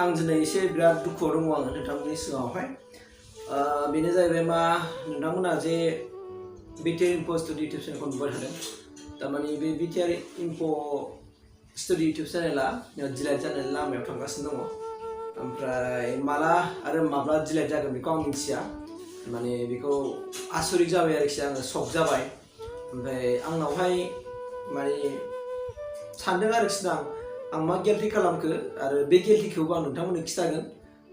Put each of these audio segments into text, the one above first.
आं दिनै एसे बिराद दुखुआव दङ आङो नोंथांमोननि सिगाङावहाय बेनो जाहैबाय मा नोंथांमोना जे Btrinfostudio इउटुब चेनेलखौ नुबाय थादों तारमाने बे Btrinfostudio इउटुब चेनेला डिलाइट जानायनि लामायाव थांगासिनो दङ ओमफ्राय माला आरो माब्ला डिलाइट जागोन बेखौ आं मिथिया माने बेखौ आसरित जाबाय आरोखि आङो शक जाबाय ओमफ्राय आंनावहाय माने सानदों आरोखि आं मा गिल्टी खालामखो आरो बे गिल्टीखौबो आं नोंथांमोननो खिथागोन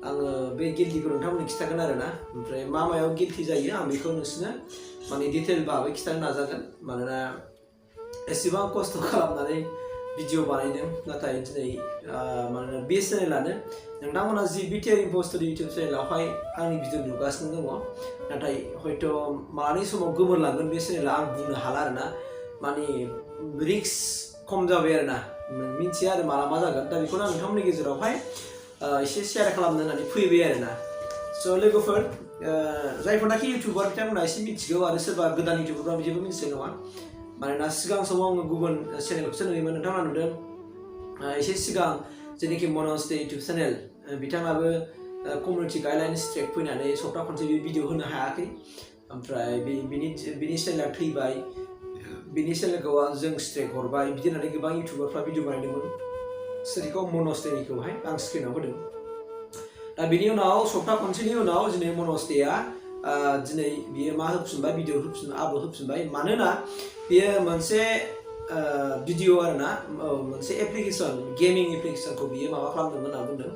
आङो बे गिल्टीखौ नोंथांमोननो खिथागोन आरोना ओमफ्राय मायाव गिल्टी जायो आं बेखौ नोंसोरनो माने डिटेल भाबै खिथानो नाजागोन मानोना एसेबां खस्थ' खालामनानै भिडिअ बानायदों नाथाय दिनै मानोना बे चेनेलानो नोंथांमोना जि Btrinfostudio इउटुब चेनेलावहाय आंनि भिडिअ नुगासिनो दङ नाथाय हयथ' मालानि समाव गोमोरलांगोन बे चेनेला आं बुंनो हाला आरोना माने रिस्क खम जाबाय आरोना मिथिया आरो माला मा जागोन दा बेखौनो आं नोंथांमोननि गेजेरावहाय एसे शेयार खालामनो होननानै फैबाय आरोना स' लोगोफोर जायफोरनाखि इउटुबार बिथांमोना एसे मिथिगौ आरो सोरबा गोदान इउटुबारफ्रा बिदिबो मिथिनाय नङा मानोना सिगां समाव आङो गुबुन चेनेलखौसो नुयोमोन नोंथाङा नुदों एसे सिगां जेनाखि मोनस्टे इउटुब चेनेल बिथाङाबो कमिउनिटि गाइडलाइन स्ट्राइक फैनानै सप्ता खनसे बे भिडिअ होनो हायाखै ओमफ्राय बिनि चेनेला थैबाय बिनि चेनेलखौ जों स्ट्राइक हरबाय बिदि होननानै गोबां इउटुबारफ्रा भिडिअ बानायदोंमोन सोरखौ मोनस्टेनिखौहाय आं स्क्रिनाव होदों दा बिनि उनाव सप्ता खनसेनि उनाव दिनै मोनस्टेया दिनै बियो मा होफिनबाय भिडिअ आपल'ड होफिनबाय मानोना बियो मोनसे भिडिअ आरोना मोनसे एप्लिकेसन गेमिं एप्लिकेसनखौ बियो माबा खालामदोंमोन होनना बुंदों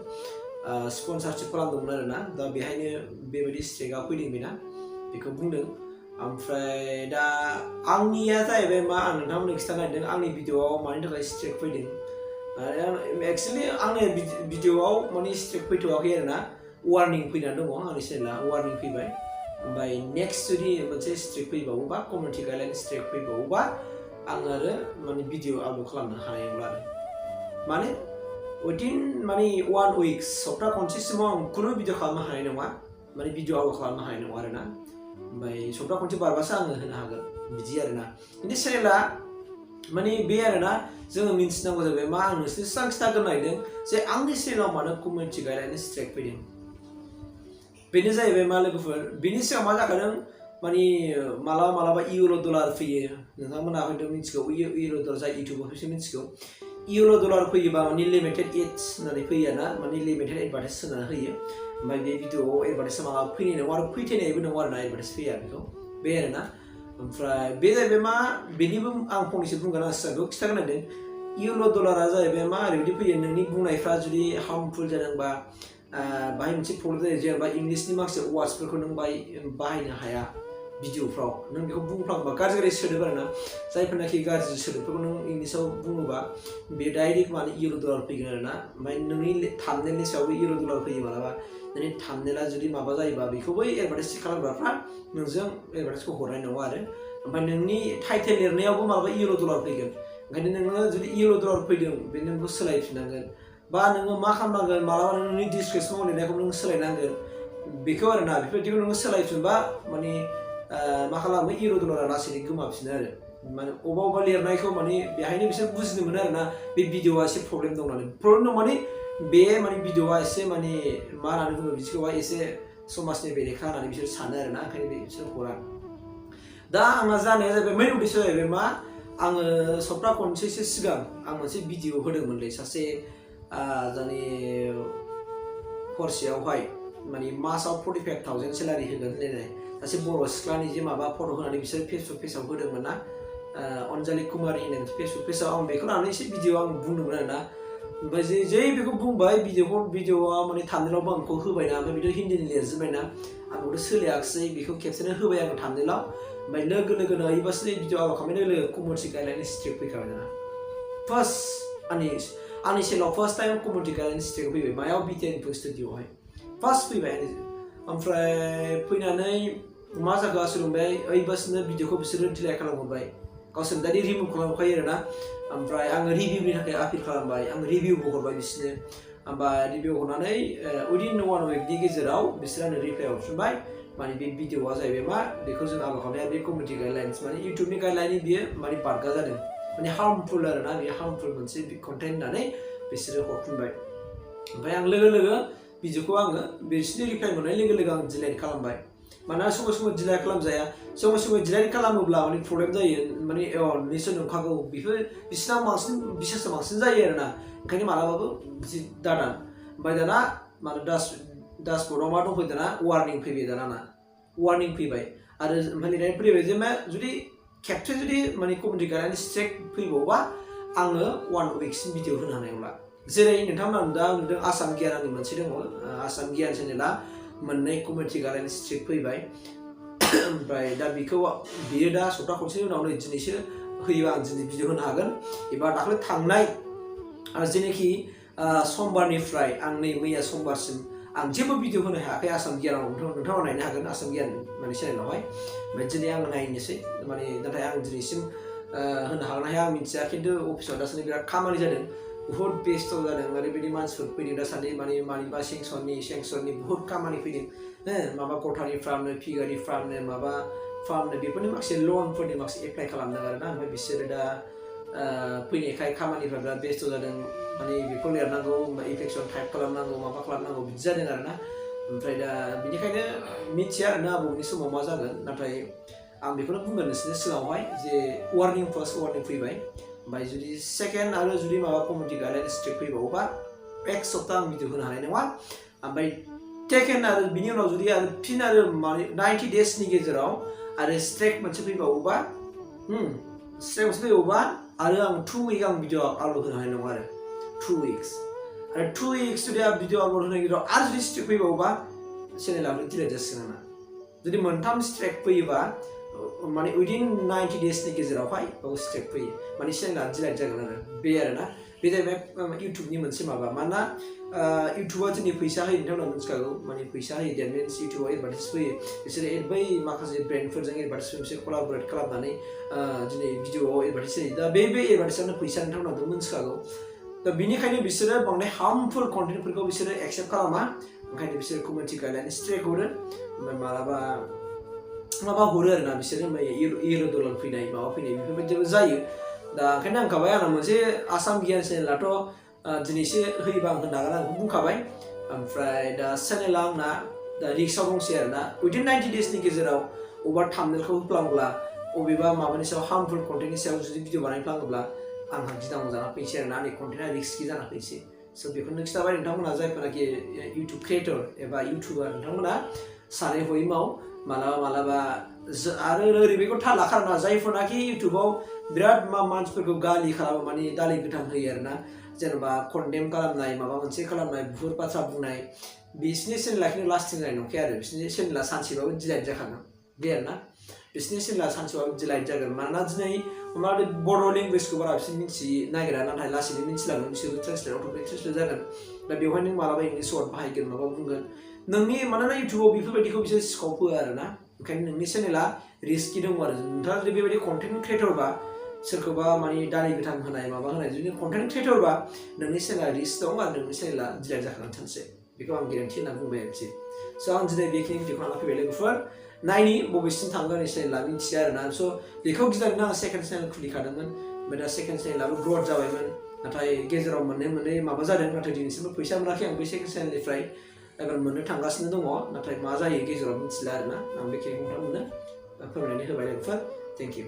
स्पन्सारशिप खालामदोंमोन आरोना दा बेहायनो बेबायदि स्ट्राइकआ फैदों बेना बेखौ बुंदों ओमफ्राय दा आंनिया जाहैबाय मा आं नोंथांमोननो खिथानो नागिरदों आंनि भिडिअआव मानि थाखाय स्ट्राइक फैदों एक्सुवेलि आंनि भिडिअआव माने स्ट्राइक फैथ'वाखै आरोना वार्निं फैनानै दङ आंनि चेनेला वार्निं फैबाय ओमफ्राय नेक्स्ट जुदि मोनसे स्ट्राइक फैबावोबा कमिउनिटि गाइडलाइन स्ट्राइक फैबावोबा आङो आरो माने भिडिअ आपल'ड खालामनो हानाय नंला आरो माने उइदिन माने 1 उइक सप्ता खनसेसिमाव आं खुनु भिडिअ खालामनो हानाय नङा माने भिडिअ आपल'ड खालामनो हानाय नङा आरोना ओमफ्राय सप्ता खनसे बारबासो आङो होनो हागोन बिदि आरोना बिनि चेनेला माने बे आरोना जोङो मिन्थिनांगौ जाबाय मा आं नोंसोरनो सिगां खिथागोन नायदों जे आंनि चेनेलाव मानो कमिउनिटि गाइडलाइन स्ट्राइक फैदों बेनो जाहैबाय मा लोगोफोर बिनि सिगां मा जाखादों माने मालाबा इउर' डलार फैयो नोंथांमोना हयथ' मिथिगौ इउर' डलार जाय इउटुबारफोरसो मिथिगौ इउर' डलार फैयोबा माने लिमिटेड एड्स होननानै फैयो ना माने लिमिटेड एडभार्टाइज होनानै होयो ओमफ्राय बे भिडिअआव एडभार्टाइज मालाबा फैनाय नङा आरो फैथायनायबो दङ आरोना एडभार्टाइज फैया बेखौ बे आरोना ओमफ्राय बे जाहैबाय मा बेनिबो आं फंनैसो बुंगोन आं सिगां खिथागोन नायदों इउर' डलारा जाहैबाय मा ओरैबायदि फैयो नोंनि बुंनायफ्रा जुदि हार्मफुल जादोंबा बाहाय मोनसे प्रब्लेम जायो जेनेबा इंलिसनि माखासे वार्डसफोरखौ नों बाहायनो हाया भिडिअफ्राव नों बेखौ बुंफ्लांबा गाज्रि सोदोब आरोना जायफोरनाखि गाज्रि सोदोबफोरखौ नों इंलिसाव बुङोबा बे डाइरेक्ट माने इउर' डलार फैगोन आरोना ओमफ्राय नोंनि थाम्बनेलनि सायावबो इउर' डलार फैयो मालाबा नोंनि थाम्बनेला जुदि माबा जायोबा बेखौबो एडभार्टाइज खालामग्राफ्रा नोंजों एडभार्टाइजखौ हरनाय नङा आरो ओमफ्राय नोंनि टाइटेल लिरनायावबो मालाबा इउर' डलार फैगोन ओंखायनो नोङो जुदि इउर' डलार फैदों बे नोंखौ सोलायफिननांगोन बा नोङो मा खालामनांगोन मालाबा नोंनि डिसक्रिपसनाव लिरनायखौ नों सोलायनांगोन बेखौ आरोना बेफोरबायदिखौ नोङो सोलायफिनबा माने मा खालामो इउर' डलारा लासैनो गोमाफिनो आरो माने अबेबा लिरनायखौ माने बेहायनो बिसोर बुजिनो मोनो आरोना बे भिडिअआ एसे प्रब्लेम दं होननानै प्रब्लेम दं माने बे माने भिडिअआ एसे माने मा होननानै बुङो बिदिखौहाय एसे समाजनि बेरेखा होननानै बिसोर सानो आरोना ओंखायनो बिसोर हरा दा आंना जानाया जाहैबाय मेन उद्देश्य जाहैबाय मा आङो सप्ता खनसेसो सिगां आं मोनसे भिडिअ होदोंमोनलै सासे जोंनि हरसेयावहाय माने मासाव 45,000 सेलारि होगोन होनलायनाय सासे बर' सिख्लानि जे माबा फट' होनानै बिसोर फेसबुक पेजाव होदोंमोन ना अनजालि कुमारि होननाय फेसबुक पेजाव आं बेखौ लानानै एसे भिडिअ आं बुंदोंमोन आरोना ओमफ्राय जे बेखौ बुंबाय भिडिअआ माने थाम्बनेलावबो आंखौ होबायना ओमफ्राय बिदिनो हिन्दीनि लिरजोब्बायना आंखौथ' सोलायाखिसै बेखौ खेबसेनो होबाय आङो थाम्बनेलाव ओमफ्राय लोगोनो ओइबासो भिडिअ आपल'ड खालामनाय लोगो कमिउनिटि गाइडलाइन स्ट्राइक फैखाबाय दाना फार्स्ट आंनि चेनेलाव first time community guideline strike फैबाय मायाव Btrinfostudiyoआवहाय फार्स्ट फैबाय ओमफ्राय फैनानै मा जाखो आसोल ओमफ्राय ओइबासनो भिडिअखौ बिसोरो डिलाइट खालामहरबाय गावसोर डाइरेक्ट रिमुभ खालामखायो आरोना ओमफ्राय आङो रिभिउनि थाखाय आपिल खालामबाय आं रिभिउबो हरबाय बिसोरनो ओमफ्राय रिभिउ हरनानै उइदिन 1 उइकनि गेजेराव बिसोर आंनो रिप्लाइ हरफिनबाय माने बे भिडिअआ जाहैबाय मा बेखौ जों आपल'ड खालामनाया बे कमिउनिटि गाइडलाइन्स माने इउटुबनि गाइडलाइननि बियो माने बारगा जादों माने हार्मफुल आरोना बे हार्मफुल मोनसे कन्टेन्ट होननानै बिसोरो हरफिनबाय ओमफ्राय आं लोगो लोगो भिडिअखौ आङो बिसोरनि रिप्लाइ मोननाय लोगो लोगो आं डिलाइट खालामबाय मानोना समाय समाय डिलाइट खालामजाया समाय समाय डिलाइट खालामोब्ला माने प्रब्लेम जायो माने निसय नंखागौ बेफोर बिसोरना बांसिन बिसासा बांसिन जायो आरोना ओंखायनो मालाबाबो बिदि दादान ओमफ्राय दाना माने डासबर्डआव मा दंफैयो दाना वार्निं फैबाय दाना वार्निं फैबाय आरो ओमफ्राय लिरनाय फैबाय जे मा जुदि खेबसे जुदि माने कमिउनिटि गाइडलाइन स्ट्राइक फैबावबा आङो 1 weekसिम भिडिअ होनो हानाय नंला जेरै नोंथांमोना दा नुदों आसाम गियाननि मोनसे दङ आसाम गियान चेनेला मोननै कमिउनिटि गाइडलाइन स्ट्राइक फैबाय ओमफ्राय दा बियो दा सप्ता खनसेनि उनाव नै दिनैसो होयोबा आं दिनै भिडिअ होनो हागोन एबा दाख्लै थांनाय जेनाखि समबारनिफ्राय आं नै मैया समबारसिम आं जेबो भिडिअ होनो हायाखै आसाम गियानाव नोंथाङा नायनो हागोन आसाम गियान माने चेनेलावहाय ओमफ्राय दिनै आं नायनोसै माने नाथाय आं दिनैसिम होनो हागोन हाया आं मिथिया खिन्थु अफिसाव दासान्दि बिराद खामानि जादों बुहुत बेस्थ जादों ओरैबायदि मानसिफोर फैदों दासान्दि माने मानिबा सेंसननि बुहुत खामानि फैदों माबा गथानि फार्मनो फिगारनि फार्मनो माबा फार्मनो बेफोरनि माखासे लनफोरनि माखासे एप्लाइ खालामदों आरोना ओमफ्राय बिसोरो दा फैनायखाय खामानिफ्रा बिराद बेस्थ जादों माने बेखौ लिरनांगौ एप्लिकेसन टाइप खालामनांगौ माबा खालामनांगौ बिदि जादों आरोना ओमफ्राय दा बेनिखायनो मिथिया आरोना बबेनि समाव मा जागोन नाथाय आं बेखौनो बुंगोन नोंसोरनि सिगाङावहाय जे वार्निं फार्स्ट वार्निं फैबाय ओमफ्राय जुदि सेकेन्ड आरो जुदि माबा कमिउनिटि गाइडलाइन स्ट्रिक फैबावोबा एक सप्ता आं भिडिअ होनो हानाय नङा ओमफ्राय टेकेन आरो बिनि उनाव जुदि आरो फिन आरो माने 90 daysनि गेजेराव आरो स्ट्राइक मोनसे फैबावोबा आरो आं 2 week आं भिडिअ आपल'ड होनो हानाय नङा आरो 2 weeks आरो 2 weeks जुदि आं भिडिअ आपल'ड होनायनि गेजेराव आरो जुदि स्ट्राइक फैबावोबा चेनेलाबो डिलेट जासिगोन आंना जुदि मोनथाम स्ट्राइक फैयोबा माने उइदिन 90 daysनि गेजेरावहाय बाव स्ट्राइक फैयो माने चेनेला डिलेट जागोन आरो बे आरोना बे जाहैबाय इउटुबनि मोनसे माबा मानोना इउटुबा दिनै फैसा होयो नोंथांमोना मिथिखागौ माने फैसा होयो देट मिन्स इउटुबाव एडभार्टाइज फैयो बिसोरो बै माखासे ब्रेन्डफोरजों एडभार्टाइज बिसोर कलाबरेट खालामनानै दिनै भिडिअआव एडभार्टाइज होयो दा बे एडभार्टाइजआनो फैसा नोंथांमोनाबो मिथिखागौ दा बिनिखायनो बिसोरो बांद्राय हार्मफुल कन्टेन्टफोरखौ बिसोरो एक्सेप्ट खालामा ओंखायनो बिसोरो कमिउनिटि गाइडलाइन स्ट्राइक हरो ओमफ्राय माबा हरो आरोना बिसोरो इउर' डलार फैनाय माबा फैनाय बेफोरबायदिबो जायो दा ओंखायनो आं बुंखाबाय आंना मोनसे आसाम गियान चेनेलाथ' दिनैसो होयोबा आं होनो हागोन आं बुंखाबाय ओमफ्राय दा चेनेला आंना दा रिक्सआव दंसै आरोना उइदिन 90 daysनि गेजेराव अबेबा थाम्बनेलखौ होफ्लाङोब्ला अबेबा माबानि सायाव हार्मफुल कन्टेन्टनि सायाव जुदि भिडिअ बानायफ्लाङोब्ला आंहा गिनांगौ जाना फैसै आरोना आंनि कन्टेन्टआ रिस्कि जाना फैसै स' बेखौनो खिन्थाबाय नोंथांमोना जायफोरनाखि इउटुब क्रिएटर एबा इउटुबार नोंथांमोना सानै हयै माव मालाबा आरो ओरैबायदिखौ थाल लाखाना जायफोरनाखि इउटुबाव बिराद मानसिफोरखौ गालि खालामो माने दालि गोथां होयो आरोना जेनेबा कन्डेम खालामनाय माबा मोनसे खालामनाय बुहुत बाथ्रा बुंनाय बिसोरनि चेनेला खिन्थु लास्टिं जानाय नंखाया आरो बिसोरनि चेनेला सानसेबाबो डिलाइट जाखागोन बे आरोना बिसोरनि चेनेला सानसेबाबो डिलाइट जागोन मानोना दिनै हमना बर' लेंगुवेजखौ बारा बिसोर मिथिनो नागिरा नाथाय लासैनो मिथिलांगोन बिसोरबो ट्रेन्सलेट अट'मेटिक ट्रेन्सलेट जागोन दा बेवहाय नों मालाबा इंलिश वार्ड बाहायगोन माबा बुंगोन नोंनि मानोना इउटुबाव बेफोरबायदिखौ बिसोर स्कप होआ आरोना ओंखायनो नोंनि चेनेला रिस्कि दङ आरो नोंथाङा जुदि बेबायदि कन्टेन्ट क्रिएटरबा सोरखौबा माने दालि गोथां होनाय माबा होनाय जुदि कन्टेन्ट क्रिएटरबा नोंनि चेनेला रिस्क दं आरो नोंनि चेनेला डिलाइट जाखागोन सानसे बेखौ आं गेरेन्टि होनना बुंबाय आरोखि स' आं दिनै बेखिनि भिडिअखौ लाना फैबाय लोगोफोर नायनि बबेसिम थांगोन चेनेला मिथिया आरोना स' बेखौ गिनानैनो आं सेकेन्ड चेनेल खुलिखादोंमोन ओमफ्राय दा सेकेन्ड चेनेलाबो ग्रथ जाबायमोन नाथाय गेजेराव मोननै माबा जादों नाथाय दिनैसिमबो फैसा मोनाखै आं बे सेकेन्ड चेनेलनिफ्राय एबार मोननो थांगासिनो दङ नाथाय मा जायो गेजेराव मिथिला आरोना आं बेखिनिखौ नोंथांमोननो फोरमायनानै होबाय लोगोफोर थेंक इउ